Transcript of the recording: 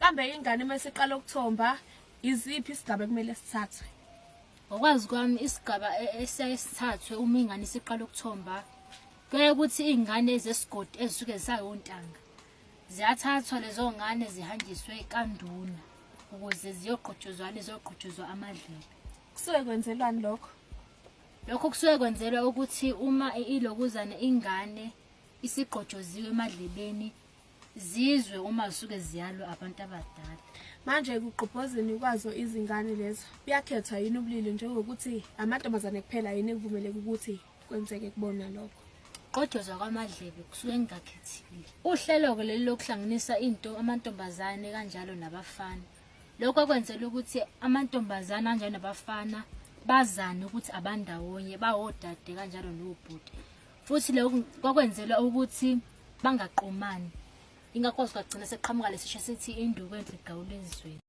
Mhlambe ingane uma isiqala ukuthomba iziphi isigaba ekumele sithathwe? Ngokwazi kwami isigaba esiyaye sithathwe uma ingane isiqala ukuthomba kuyaye ukuthi iy'ngane zesigodi ezisuke zisayontanga ziyathathwa lezo ngane zihanjiswe kanduna ukuze ziyogqutshuzwa lizogqutshuzwa amadlebe. Kusuke kwenzelwani lokho? Lokho kusuke kwenzelwa ukuthi uma ilokuzana ingane isigqotshoziwe emadlebeni zizwe uma zisuke ziyalwa abantu abadala. Manje ekugqobhozeni kwazo izingane lezo kuyakhethwa yini ubulili njengokuthi amantombazane kuphela yini ekuvumeleke ukuthi kwenzeke kubona lokho? Qojozwa kwamadlebe kusuke kungakhethile. Uhlelo-ke leli lokuhlanganisa into amantombazane kanjalo nabafana. Lokho kwenzela ukuthi amantombazane kanjalo nabafana bazane ukuthi abandawonye bawodade kanjalo nobhuti. Futhi lokhu kwakwenzelwa ukuthi bangaqomani. Ingakho kwagcina seqhamuka lesisho esithi induku enhle igawula ezweni.